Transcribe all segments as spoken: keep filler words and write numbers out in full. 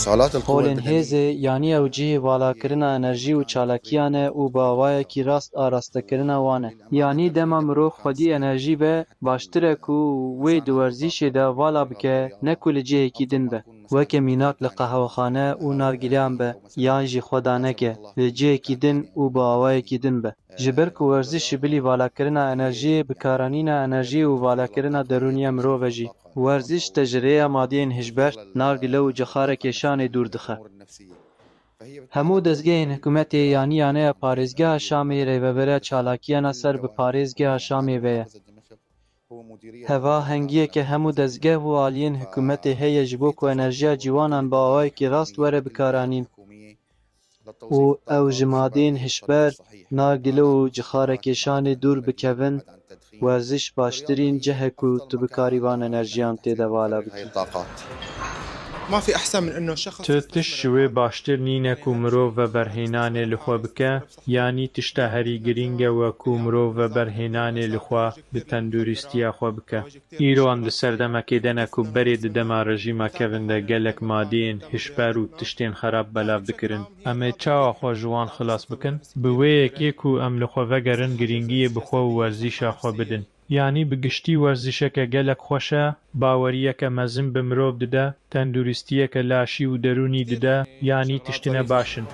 Holên hêzê, yanî ew cihê valakirina enerjî û çalakiyan e û bi awayekî rast arastekirina wan e. Yanî dema mirov xwedî enerjî be, baştir e ku wê di werzîşê de vala bike, ne ku li cihekî din be. Weke mînak li qehwexane û nargileyan be, yan jî xwe daneke li cihekî din û bi awayekî din be. Ji ber ku werziş ji bilî valakirina enerjiyê, bikaranîna enerjiyê û valakirina derûnî ya mirov e jî. Werziş te ji rêya madeyên hişber, nargile û cixarekêşanê dûr dixe. Hemû dezgehên hikûmetê yanî yaneya parêzgeha Şamê rêveberiya çalakiyana ser bi parêzgeha Şamê ve ye. Heva hengiyeke hemû dezgeh û aliyên hikûmetê heye ji bo ku enerjiya ciwanan bi awayekî rast were bikaranîn. Û ew ji madeyên hişber, nargile û cixarekêşanê dûr bikevin, werziş baştirîn cih e ku tu bikarî van enerjiyan tê de vala bikî. ما في أحسن من إنه شخص Tu tişt ji wê baştir nîne ku mirov veberhênanê li xwe bike, yanî tişta herî girîng e we ku mirov veberhênanê li xwe bi tenduristiya xwe bike. Îro em di serdemekê de ne ku berê di dema rejîma Kevin de gelek madeyên hişber û tiştên xerab belav dikirin. Em ê çawa xwe ji wan xilas bikin? Bi wê yekê ku em li xwe vegerin girîngiyê bi xwe û werzîşa xwe bidin. Yanî bi giştî werzişeke gelek xweş e, baweriyeke mezin bi mirov dide, tenduristiyeke laşî û derûnî dide, yanî tiştine baş in.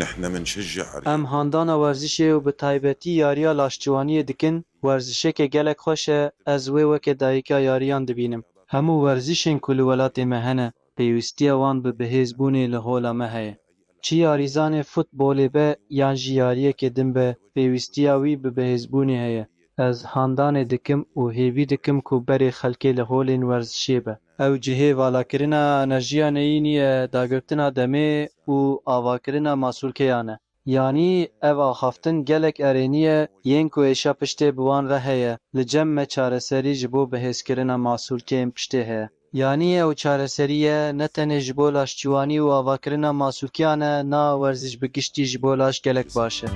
نحن منشجع Em handana werzişê û bi taybetî yariya laşçiwaniyê dikin, werzişeke gelek xweş e, ez wê weke dayika yariyan dibînim. Hemû werzişên ku li welatê me hene, pêwîstiya wan bi bihêzbûnê li hola me heye. Çi yarîzanê futbolê be yan jî yariyekê din be, pêwîstiya wî bi bihêzbûnê heye. Ez handanê dikim û hêvî dikim ku berê xelkê li holên werzişê be. Ew cihê valakirina enerjiya neyînî ye, dagirtina demê û avakirina masûlkeyan e. Yanî ev axaftin gelek erênî ye, yên ku êşa piştê bi wan re heye, li cem me çareserî ji bo bihêzkirina masûlkeyên piştê heye. Yanî ew çareserî ye, ne tenê ji bo laşçiwanî û avakirina masûlkiyan e, na werziş bi giştî ji bo laş gelek baş e.